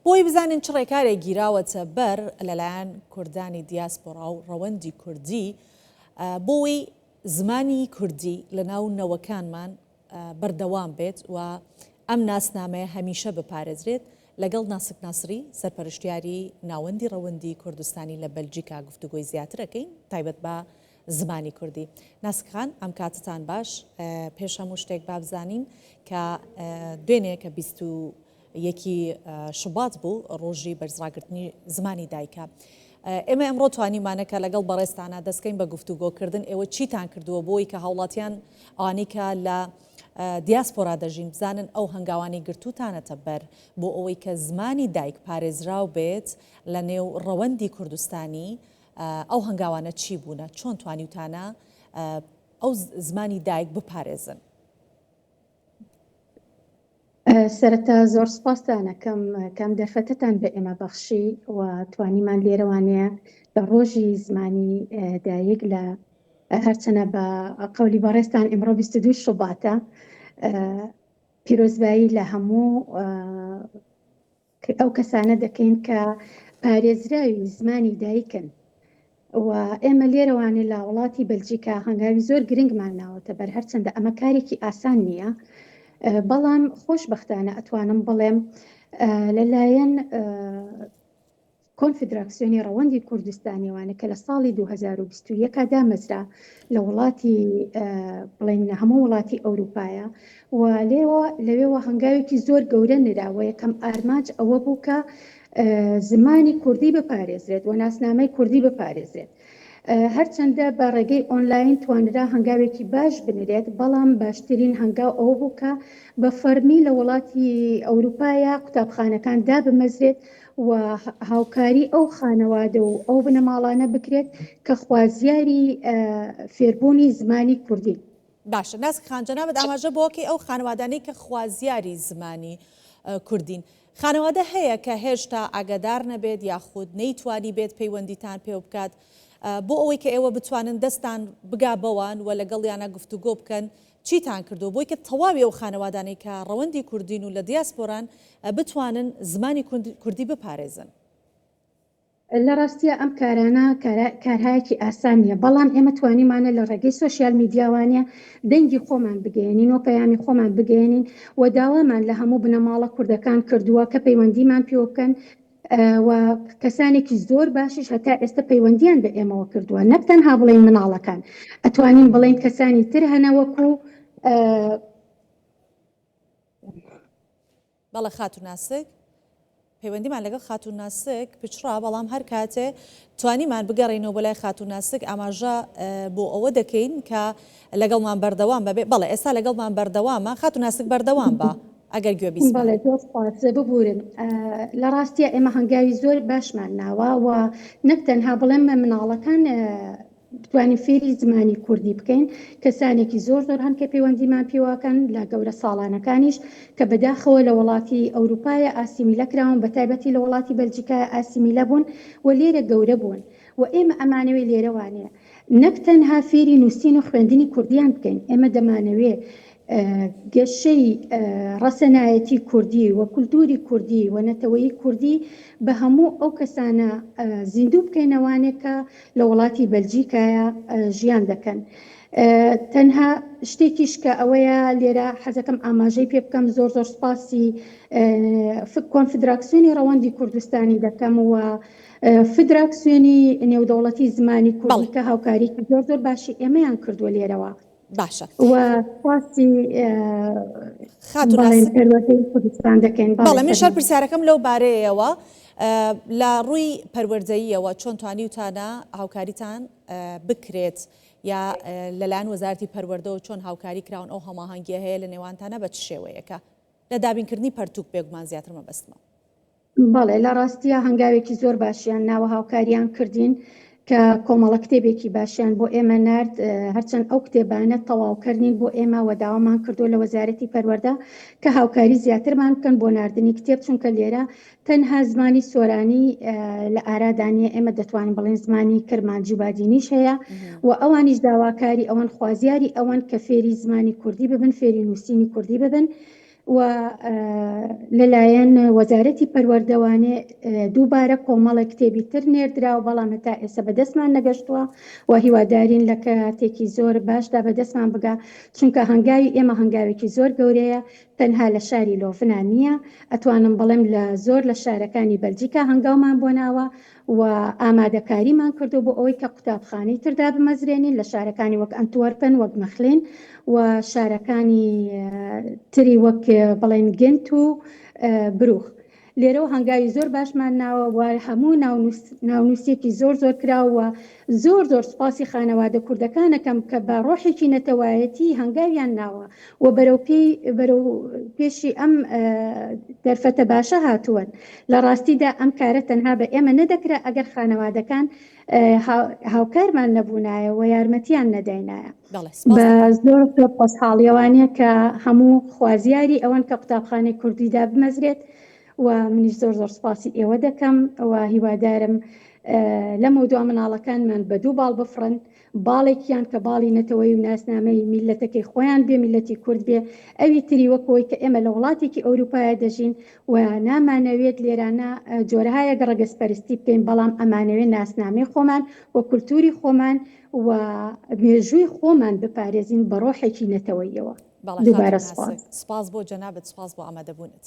بۆی بزانین چ ڕێکارێک گیراوەتە بەر لەلایەن کوردانی دیاسپۆرا و ڕەوەندی کوردی بۆی زمانی کوردی لەناو نەوەکانمان بەردەوام بێت و ئەم ناسنامەیە هەمیشە بپارێزرێت، لەگەڵ ناسک ناسری، سەرپەرشتیاری ناوەندی ڕەوەندی کوردستانی لە بەلجیکا گفتوگۆی زیاتر ئەکەین تایبەت بە زمانی کوردی. ناسک خان ئەم کاتتان باش، پێش هەموو شتێک با بزانین کە دوێنێ کە 21 شوبات بوو ڕۆژی بەرزڕاگرتنی زمانی دایکە. ئێمە ئەمڕۆ توانیمانە کە لەگەڵ بەڕێزتانا دەستکەین بە گفتوگۆکردن، ئێوە چیتان کردووە بۆی کە هاوڵاتیان ئەوانەی کە لە دیاسپۆرا دەژین بزانن ئەو هەنگاوانەی گرتووتانەتە بەر بۆ ئەوەی کە زمانی دایک پارێزراو بێت لە نێو ڕەوەندی کوردستانی ئەو هەنگاوانە چی بوونە چۆن توانیوتانە ئەو زمانی دایک بپارێزن؟ سەرەتا زۆر سپاستان ئەکەم کە ئەم دەرفەتەتان بە ئێمە بەخشی و توانیمان لێرەوانەیە لە ڕۆژی زمانی دایک لە هەرچەنە بە قەولی بەڕێزتان ئیمڕۆ 22 شوباتە پیرۆزبایی لە هەموو ئەو کەسانە دەکەین کە پارێزراوی زمانی دایکن و ئێمە لێرەوانێ لە وڵاتی بەلجیکا هەنگاوی زۆر گرنگمان ناوەتە بەر هەرچەندە ئەمە کارێکی ئاسان نییە بەڵام خۆشبەختانە ئەتوانم بڵێم لەلایەن کۆنفیدراکسیۆنی ڕەوەندی کوردستانیوانە کە لە ساڵی 2021 دامەزرا لە وڵاتی بڵێن هەموو وڵاتی ئەوروپایە و لێوە لەوێوە هەنگاوێکی زۆر گەورە نرا و یەکەم ئارمانج ئەوە بوو کە زمانی کوردی بپارێزرێت و ناسنامەی کوردی بپارێزرێت. هەرچەندە بە ڕێگەی ئۆنلاین توانرا هەنگاوێکی باش بنرێت، بەڵام باشترین هەنگاو ئەوە بوو کە بە فەرمی لە وڵاتی ئەوروپایە قوتابخانەکان دابمەزرێت و هاوکاری ئەو خانەوادە و ئەو بنەماڵانە بکرێت کە خوازیاری فێربوونی زمانی کوردین. باشە ناسک خان جەنابت ئاماژە بۆکەی ئەو خانەوادانەی کە خوازیاری زمانی کوردین خانەوادە هەیە کە هێشتا ئاگادار نەبێت یاخود نەیتوانی بێت پەیوەندیتان پێوە بکات بۆ ئەوەی کە ئێوە بتوانن دەستان بگا بەوان و لەگەڵیانە گفتوگۆ بکەن چیتان کردووە بۆی کە تەواوی ئەو خانەوادانەی کە ڕەوەندی کوردین و لە دیاسپۆران بتوانن زمانی کوردی بپارێزن؟ لە ڕاستیا ئەم کارانە کارهایەکی ئاسان نییە، بەڵام ئێمە توانیمانە لە ڕێگەی سۆشیال میدیاوانە دەنگی خۆمان بگەیەنین و پەیامی خۆمان بگەیەنین و داوامان لە هەموو بنەماڵە کوردەکان کردووە کە پەیوەندیمان پێوە بکەن و کەسانێکی زۆر باشیش هەتا ئێستا پەیوەندیان بە ئێمەوە کردووە نەک تەنها بڵێین مناڵەکان ئەتوانین بڵێین کەسانی تر هەنە وەکو بەڵێ خاتوو ناسک، پەیوەندیمان لەگەڵ خاتوو ناسک پچڕا، بەڵام هەر کاتێ توانیمان بگەڕێینەوە بۆ لای خاتوو ناسک ئاماژە بۆ ئەوە دەکەین کە لەگەڵمان بەردەوام بەبێ، بەڵێ ئێستا لەگەڵمان بەردەوامە، خاتوو ناسک بەردەوام بە ئەگەر گوێ بیستمان. بەڵێ زۆر سوپاس، ببورن لە ڕاستیا ئێمە هەنگاوی زۆر باشمان ناوە و نەک تەنها بڵێم مناڵەکان بتوانین فێری زمانی کوردی بکەین، کەسانێکی زۆر زۆر هەن کە پەیوەندیمان پێوەکەن لە گەورە ساڵانەکانیش کە بەداخەوە لە وڵاتی ئەوروپایە ئاسیمیلە کراون بەتایبەتی لە وڵاتی بەلجیکایە ئاسیمیلە بوون و لێرە گەورە بوون و ئێمە ئەمانەوێ لێرەوانێ نەک تەنها فێری نووسین و خوێندنی کوردیان بکەین ئێمە دەمانەوێ گەشەی ڕەسەنایەتی کوردی و کولتووری کوردی و نەتەوەیی کوردی بە هەموو ئەو کەسانە زیندوو بکەینەوانێ کە لە وڵاتی بەلجیکایە ژیان دەکەن. تەنها شتێکیش کە ئەوەیە لێرە حەزەکەم ئاماژەی پێ بکەم زۆر زۆر سپاسی کۆنفدراکسیۆنی ڕەوەندی کوردستانی دەکەم و فدراکسیۆنی نێودەوڵەتی زمانی کوردی کە هاوکاریی زۆر زۆر باشی ئێمەیان کردووە لێرەوە. باشە و خواسی خاتوو بەڵێن ناسک پەروەردەی کوردستان دەکەین بەڵێ بەڵێ منیش هەر فەرموو. پرسیارەکەم لەو بارەیەوە لە ڕووی پەروەردەییەوە چۆن توانیوتانە هاوکاریتان بکرێت یا لەلایەن وەزارەتی پەروەردەوە چۆن هاوکاری کراون ئەو هەماهەنگیە هەیە لە نێوانتانە بە چ شێوەیەکە لە دابینکردنی پەرتوک بێگومان زیاتر مەبەستمە. بەڵێ لە ڕاستیا هەنگاوێکی زۆر باشیان ناوە هاوکاریان کردین کە کۆمەڵە کتێبێکی باشیان بۆ ئێمە نارد هەرچەند ئەو کتێبانە تەواوکەر نین بۆ ئێمە و داوامان کردووە لە وەزارەتی پەروەردە کە هاوکاری زیاترمان بکەن بۆ ناردنی کتێب چونکە لێرە تەنها زمانی سۆرانی لە ئارادا نییە ئێمە دەتوانین بڵێن زمانی کرمانجی و بادینیش هەیە و ئەوانیش داواکاری ئەوەن خوازیاری ئەوەن کە فێری زمانی کوردی ببن فێری نووسینی کوردی ببن. و لەلایەن وەزارەتی پەروەردەوانێ دووبارە کۆمەڵێک کتێبی تر نێردراوە بەڵام هەتا ئێستا بەدەستمان نەگەشتووە و هیوادارین لە کاتێکی زۆر باشدا بەدەستمان بگا چونکە هەنگاوی ئێمە هەنگاوێکی زۆر گەورەیە تەنها لە شاری لۆڤنا نییە ئەتوانم بڵێم لە زۆر لە شارەکانی بەلجیکا هەنگاومان بۆ ناوە و ئامادەکاریمان کردووە بۆ ئەوەی کە قوتابخانەی تر دابمەزرێنین لە شارەکانی وەک ئەنتوەرپن، وەک مەخلین و شارەکانی تری وەک بڵێن گنت و بروخ. لێرەوە هەنگاوی زۆر باشمان ناوە و هەموو ناونووسیەکی زۆر زۆر کراوە و زۆر زۆر سوپاسی خانەوادە کوردەکان ئەکەم کە بە ڕۆحێکی نەتەوایەتی هەنگاویان ناوە و بەرەو پێی بەرەو پێشی ئەم دەرفەتە باشە هاتووەن. لە ڕاستیدا ئەم کارە تەنها بە ئێمە نەدەکرا ئەگەر خانەوادەکان هاوکارمان نەبوونایە و یارمەتیان نەداینایە. بەڵێ سپاس بە دەکەم. زۆر زۆر خۆشحاڵیەوانە کە هەموو خوازیاری ئەوەن کە قوتابخانەی کوردی دابمەزرێت و منیش زۆر زۆر سپاسی ئێوە دەکەم و هیوادارم لەمەودوا مناڵەکانمان بە دوو باڵ بفڕن باڵێکیان کە باڵی نەتەوەیی و ناسنامەی میللەتەکەی خۆیان بێ، میللەتی کورد بێ، ئەوی تری وەک ئەوەی کە ئێمە لە وڵاتێکی ئەوروپایە دەژین و نامانەوێت لێرانە جۆرەهایەک ڕەگەزپەرستی بکەین، بەڵام ئەمانەوێت ناسنامەی خۆمان و کولتوری خۆمان و مێژووی خۆمان بپارێزین بە ڕۆحێکی نەتەوەییەوە. بەڵێ دووبارە خاتوو سوپاس. ناسک، سوپاس بۆ جەنابت، سوپاس بۆ ئامادەبوونت.